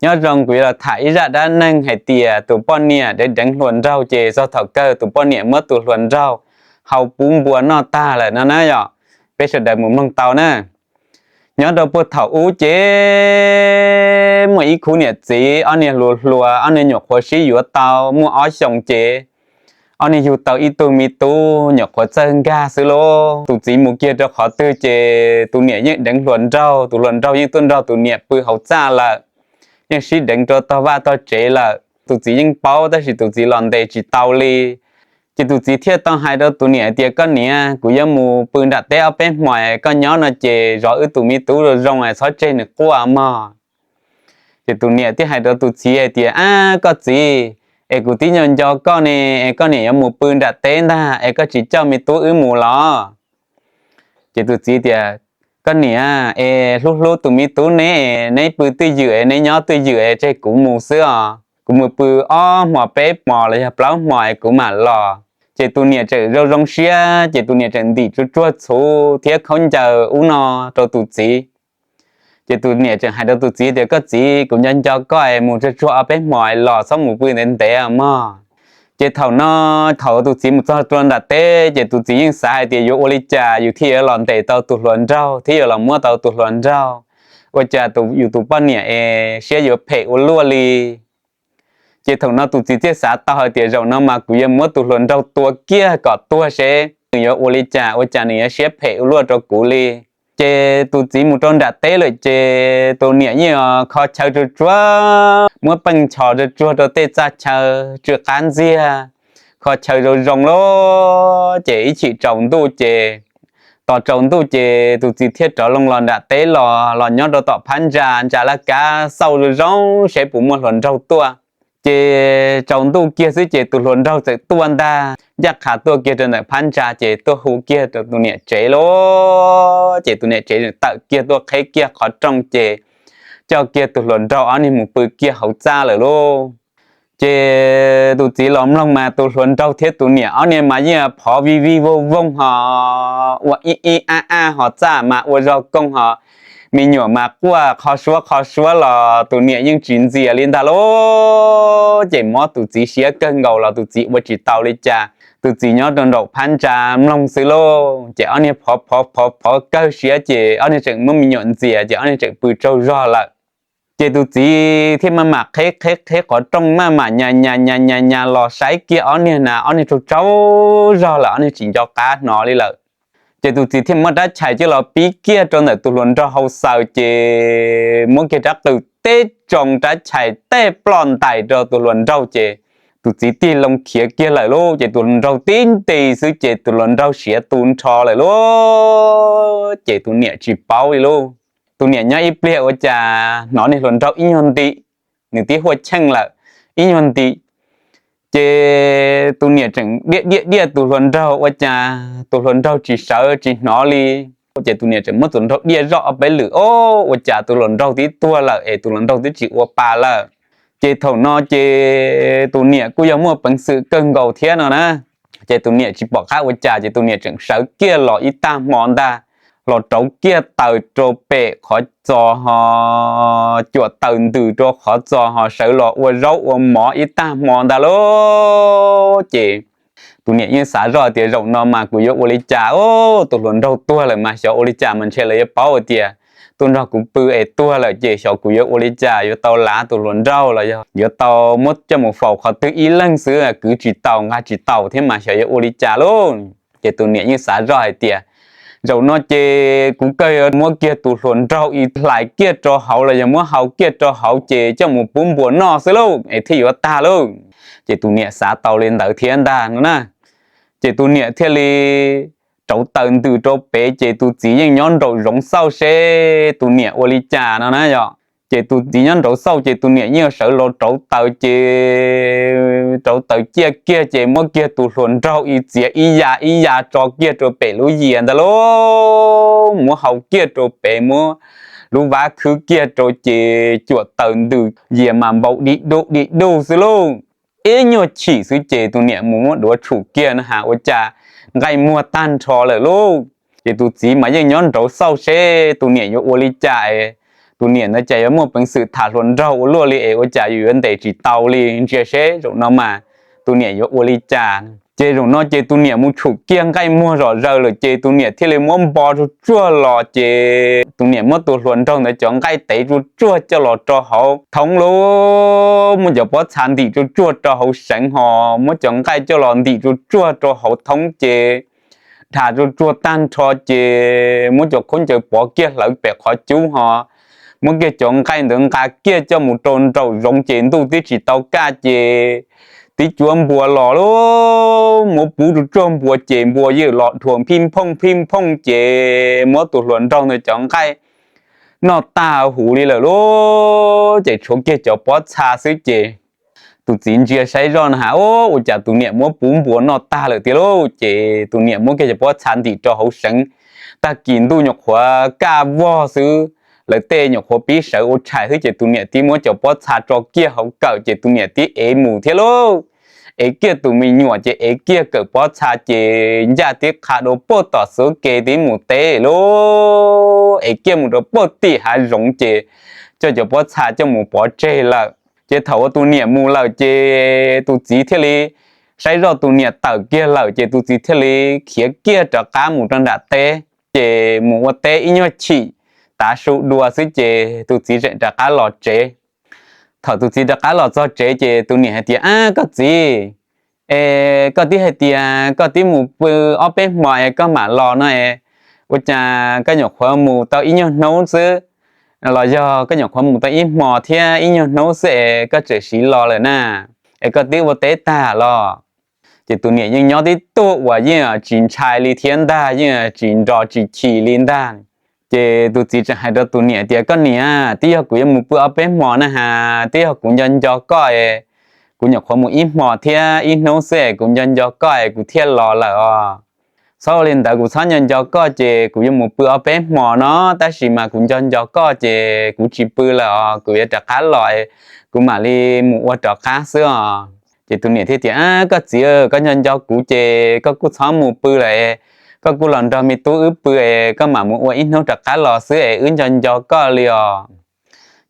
Nyob zoo kuv yuav los tham ib zaj dab neeg hais tias tus poj niam deev deev hluas nraug ces txog thaum kawg tus poj niam muab tus hluas nraug hau pub npua noj tag lawm no na yom. Peb sawv daws mus mloog tau na. Nyob rau puag thaum ub ces muaj ib khub niam txiv, ob niag hluas hluas, ob niag nyuam qhuav sib yuav tau muaj ob xyoos ces ob niag yug tau ib tug me tub nyuam qhuav txawj nkag xwb lauj. Tus txiv mus kiag rau qhov twg ces tus niam yeej deev hluas nraug, tus hluas nraug yeej tuaj nrog tus niam pw hauv txaj lawm, yeej sib deev rau tog vaj tog tsev lawm. Tus txiv yeej paub tab sis tus txiv los ntes tsis tau li. Ces tus txiv thiaj tau hais rau tus niam hais tias, koj niam, kuv yuav mus pw nram teb ob peb hmos, koj nyob no ces zov wb tus me tub zoo zoo es txhob tseg nws quaj mog. Ces tus niam thiaj hais rau tus txiv hais tias, ab koj txiv, es kuv twb nco nco koj ne, es koj niam yuav mus pw nram teb ntag es koj tsis coj me tub wb mus los? Ces tus txiv tias, koj niam, es hlub hlub tus me tub neb, neb pw twj ywm es neb nyob twj ywm es tseg kuv mus xwb os, kuv mus pw ob hmos peb hmos los yog plaub hmos es kuv mam los. Ces tus niam tseem zoo zoo siab ces tus niam tseem ntim tsuag tsuag txhuv thiab khaub ncaws ub no rau tus txiv. Ces tus niam tseem hais rau tus txiv tias, koj txiv, kuv nco nco koj es mus tsuag tsuag ob peb hmos es los, txhob mus pw ntev ntev mog. Ces thaum no, thaum tus txiv mus txog rau nram teb ces tus txiv yeej xav hais tias yuav ua li cas yus thiaj yuav los ntes tau tus hluas nraug thiab yuav los muab tau tus hluas nraug. Ua cas yus tus poj niam es siab yuav phem ua luaj li. Ces thaum no tus txiv thiaj xav tau hais tias zaum no mas kuv yuav muab tus hluas nraug tua kiag kom tuag seb nws yuav ua li cas, ua cas nws yuav siab phem ua luaj rau kuv li. Ces tus txiv mus rau nram teb lawm ces tus niam yeej kho chaw tsuag tsuag, muab peej nchos tsuag tsuag rau tej txaj chaw tsw qab ntxiag, kho chaw zoo zoo lawm. Ces ib chim tsaus ntuj ces, tos tsaus ntuj ces tus txiv thiaj rov loo los nram teb los, los nyob rau tom phab ntsa, ntsa laj kab xauj zoo zoo seb puas muaj hluas nraug tuaj. Ces tsaus ntuj kiag xwb ces tus hluas nraug txawm tuaj ntag, ncaj qha tuaj kiag rau ntawm phab ntsa ces tuaj hu kiag rau tus niam tsev lauj. Ces tus niam tsev txawm tawm kiag tuaj qheb kiag qhov rooj ces coj kiag tus hluas nraug ob niag mus pw kiag hauv txaj lawm lauj. Ces tus txiv los mloog mas tus hluas nraug thiab tus niam ob niag mas yeej phov vij vij voog voog ho ua ib ib ab ab ho txaj mas ua zog koog ho me nyuam mas quaj qho suab qho suab los tus niam yeej tsis ntxias li ntag lauj. Ces mob tus txiv siab kawg nkaus los tus txiv ua tsis tau li cas, tus txiv nyob rau nraum phab ntsa mloog xwb lauj. Ces ob niag phov phov phov phov kawg siab ces ob niag tseem muab me nyuam ntxias ces ob niag tseem pw tsaug zog lawm. Ces tus txiv thiaj maj mam qheb qheb qheb qhov rooj maj mam nyas nyas nyas nyas nyas los saib kiag ob niag na ob niag tsaug tsaug zog lawm ob niag tsis nco qab hnov li lawm. Ces tus txiv thiaj muab rab chais coj los pib kiag rau ntawm tus hluas nraug hauv xaws ces muab kiag rab qws teb tsoo rab chais tej ploj ntais rau tus hluas nraug ces tus txiv tig loo khiav kiag lawm lauj. Ces tus hluas nraug tib nti xwb ces tus hluas nraug siav tu nrho lawm lauj. Ces tus niam tsis paub li lauj. Tus niam nyob ib pliag ua cas hnov niag hluas nraug ib nyuag nti, nws tib huaj cheej lawm, ib nyuag nti. Ces tus niam tseem diaj diaj diaj tus hluas nraug ua cas tus hluas nraug tsis sawv tsis hnov li. Ces tus niam tseem muab tus nraug diaj zoj ob peb lwm, o, ua cas tus hluas nraug twb tuag lawm es tus hluas nraug twb tsis ua pa lawm. Ces thaum no ces tus niam kuj yog muaj peev xwm kawg nkaus thiab no na. Ces tus niam tsis pom qab ua cas ces tus niam tseem sawv kiag los ib tag hmo ntag, los rauv kiag taws rau pem qhov txos ho cuam taws ntws rau qhov txos ho sawv los ua zaub ua mov ib tag hmo ntag lauj. Ces tus niam yeej xav zoj tias zaum no mas kuv yuav ua li cas, o, tus hluas nraug tuag lawm mas xyov ua li cas mas ntshe lawv yuav paub hais tias tuaj nrog kuv pw es tuag lawm ces xyov kuv yuav ua li cas yuav tau lav tus hluas nraug los yog yuav tau muab coj mus faus qhov twg ib leeg xwb kwv tsis taus nqa tsis taus thiab mas xyov yuav ua li cas lauj. Ces tus niam yeej xav zoj hais tias zaum no ces kuv kawg yuav muab kiag tus hluas nraug ib hlais kiag rau hauv los yog muab hau kiag rau hauv ces coj mus pub npua noj xwb lauj es thiaj yuav tag lauj. Ces tus niam xav tau li ntawd thiab ntag no na. Ces tus niam thiaj li rauv taws ntws rau pem ces tus txiv yeej nyob nraum zoov xauj seb tus niam ua li cas no na yom. Ces tus txiv nyob nraud xauj ces tus niam yeej sawv los rauv taws ces rauv taws ciaj kiag ces muab kiag tus hluas nraug ib txiav ib ya ib ya tso kiag rau pem lub yias ntag lauj, muab hau kiag rau pem muab lub vab khwb kiag rau ces cuam taws ntws yias mas npau di du di du xwb lauj. Ib nyuag chim xwb ces tus niam mus muab duav tshum kiag no has ua cas nqaij muag tag nrho lawm lauj. Ces tus txiv mas yeej nyob nraud xauj seb tus niam yuav ua li cas es tus niam ntawd cas yuav muaj peev xwm tham hluas nraug ua luaj li es ua cas yus yuav ntes tsis tau li, ntsia seb zaum no mas tus niam yuav ua li cas. Ces zaum no ces tus niam mus tshum kiag nqaij muag zom zaws lawm ces tus niam thiaj li muab npo tsuag tsuag los ces tus niam muab tus hluas nraug ntawd cov nqaij tev tsuag tsuag coj los rau hauv thoob lauj, muab cov pob txha ntim tsuag tsuag rau hauv seev ho muab cov nqaij coj los ntim tsuag tsuag rau hauv thoob ces dhas tsuag tsuag tag nrho ces muab cov khaub ncaws pov kiag hlawv pem qhov cub ho muab kiag cov nqaij ntawd nqa kiag coj mus rau nraum zoov ces ntuj twb tsis tau kaj ces tib cuab npua los lauj, muab pub tsuag tsuag npua ces npua yeej los dhuav phij phooj phij phooj ces muab tus hluas nraug ntawd cov nqaij noj tag huv li lawm lauj, ces tshuav kiag cov pob txha xwb ces tus txiv ntsia saib zoj na has, ua cas tus niam muab pub npua noj tag lawm tiag lauj. Ces tus niam muab kiag cov pob txha ntim rau hauv seev, tag kis ntuj nyuam qhuav kaj vog xwb, lawv tej nyuam qhuav pib sawv ua tshais xwb ces tus niam tib muab cov pob txha tso kiag hauv kawm ces tus niam tib ev mus thiab lauj. Ev kiag tus me nyuam ces ev kiag kawm pob txha ces ncaj tib qha dua puag tom xuv ke tib mus teb lauj, ev kiag mus rau puag tim hav zoov ces coj cov pob txha coj mus pov tseg lawm. Ces thaum uas tus niam mus lawm ces tus txiv thiaj li saib zoj tus niam tawm kiag lawm ces tus txiv thiaj li khiav kiag rov qab mus rau nram teb, ces mus ua teb ib nyuag chim tav su dua xwb ces tus txiv tseem rov qab los tsev. Thaum tus txiv rov qab los txog tsev ces tus niam hais tias, Ab koj txiv, es koj twb hais tias koj twb mus pw ob peb hmo es koj mam los no es, ua cas koj nyuam qhuav mus tau ib nyuag hnub xwb, los yog koj nyuam qhuav mus tau ib hmo thiab ib nyuag hnub xwb es koj tseem siv los lawm na, es koj twb ua teb tag los? Ces tus niam yeej nyob tib tug uas yeej tsis ntshai li thiab ntag, yeej tsis nrov tsis chim li ntag. Ces tus txiv tseem hais rau tus niam tias, Koj niam, twb yog kuv yuav mus pw ob peb hmo na has, twb yog kuv nco nco koj es, kuv nyuam qhuav mus ib hmo thiab ib hnub xwb es kuv nco nco koj es kuv thiaj los lawm os. Txhob ua li ntawd, kuv txhob nco nco koj ces kuv yuav mus pw ob peb hmo no, tab sis mas kuv nco nco koj ces kuv tsis pw lawm os, kuv yuav rov qab los es kuv mam li mus ua rov qab xwb os. Ces tus niam thiaj tias, Koj txiv, koj nco nco kuv ces koj kuj txhob mus pw lawm es, koj kuj los nrog me tub wb pw es koj mam mus ua ib hnub rov qab los xwb es wb nco nco koj li os.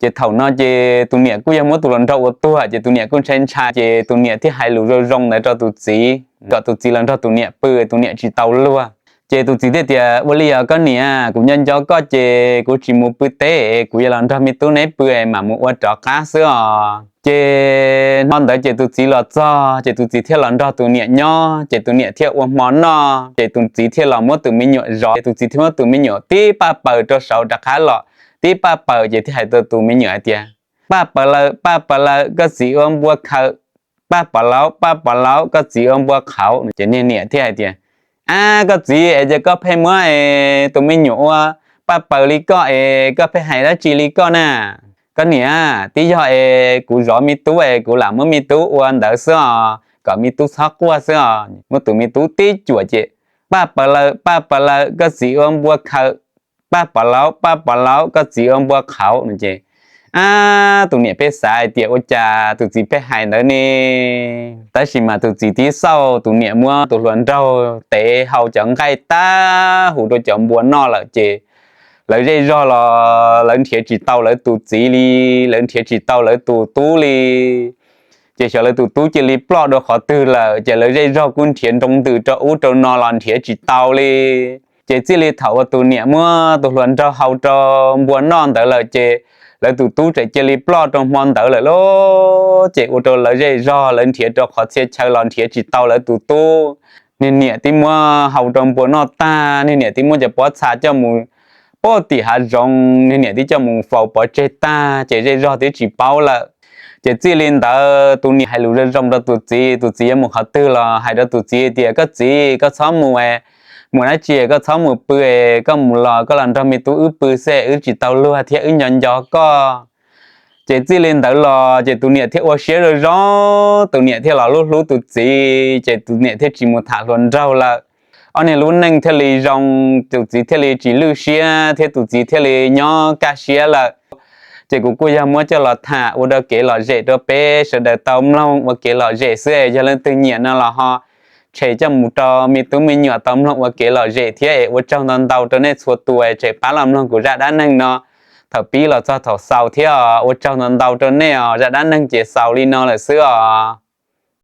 Ces thaum no ces tus niam kuj yog muab tus hluas nraug ua tuag ces tus niam kuj ntshai ntshai ces tus niam thiaj hais lus zoo zoo ntawd rau tus txiv kom tus txiv los nrog tus niam pw, tus niam tsis tau luag. Ces tus txiv thiaj tias, Ua li os koj niam, kuv nco nco koj ces kuv tsis mus pw teb, kuv yuav los nrog me tub neb pw mam mus ua rov qab xwb os. Ces hmo ntawd ces tus txiv los txog ces tus txiv thiaj los nrog tus niam nyob ces tus niam thiaj ua hmo noj ces tus txiv thiaj los muab tus me nyuam zov, tus txiv thiaj muab tus me nyuam tib paj paws rau saud rov qab los, tib paj paws ces thiaj hais rau tus me nyuam hais tias, Paj paws lawm, paj paws lawm, koj txiv ua npua khaws. Paj paws laub, paj paws laub, koj txiv ua npua qhauv. Ces niag niam thiaj hais tias, Ab koj txiv, es ces koj pheej muab tus me nyuam ua paj paws li koj es koj pheej hais dab tsi li koj na? Koj niam, twb yog es kuv zov me tub es kuv lam muab me tub ua ntawd xwb os, kom me tub txhob quaj xwb os. Muab tus me tub tib cuam ces, Paj paws lawm, paj paws lawm, koj txiv ua npua khaws. Paj paws laub, paj paws laub, koj txiv ua npua qhauv no ces, ab, tus niam pheej xav hais tias ua cas tus txiv pheej hais ntawd ne. Tab sis mas tus txiv tib xauj tus niam muab tus hluas nraug tev hau cov nqaij tag huv rau cov npua noj lawm ces lawv zej zog los lawv nrhiav tsis tau lawv tus txiv li, lawv nrhiav tsis tau lawv tus tub li. Ces xyov lawv tus tub cia li ploj dua qhov twg lawm, ces lawv zej zog kuj nrhiav nroo ntws rau ub rau no los nrhiav tsis tau li. Ces txij li thaum uas tus niam muab tus hluas nraug hau rau npua noj ntawd lawm ces lawv tus tub tseem cia li ploj rau hmo ntawd lawm lauj. Ces ua rau lawv zej zog lawv nrhiav rau qhov txhia chaw los nrhiav tsis tau lawv tus tub. Niag niam tib muab hau rau npua noj tag, niag niam tib muab cov pob txha coj mus pov tim hav zoov, niag niam tib coj mus faus pov tseg tag ces zej zog twb tsis paub lawm. Ces txij li ntawd tus niam hais lus zoo zoo rau tus txiv, tus txiv yuav mus qhov twg los hais rau tus txiv tias, Koj txiv, koj txhob mus, mus dab tsi koj txhob mus pw, koj mus los koj los nrog me tub wb pw xwb, wb tsis tau luag thiab wb nco nco koj. Ces txij li ntawd los ces tus niam thiaj ua siab zoo zoo, tus niam thiaj los hlub hlub tus txiv, ces tus niam thiaj tsis mus tham hluas nraug lawm. Ob niag lub neej thiaj li zoo, tus txiv thiaj li tsis lwj siab thiab tus txiv thiaj li nyob kaj siab lawm. Ces kuv kuj yog muab coj los tham ua rau kev lom zem rau peb sawv daws tau mloog ua kev lom zem xwb es yog leej twg nyiam no los ho tshem coj mus rau me tub me nyuam tau mloog ua kev lom zem thiab es ua tsaug ntau ntau rau nej txhua tus es tseem pab los mloog kuv zaj dab neeg no. Thaum pib los txog thaum xaus thiab os, ua tsaug ntau ntau rau nej os, zaj dab neeg ces xaus li no lawm xwb os.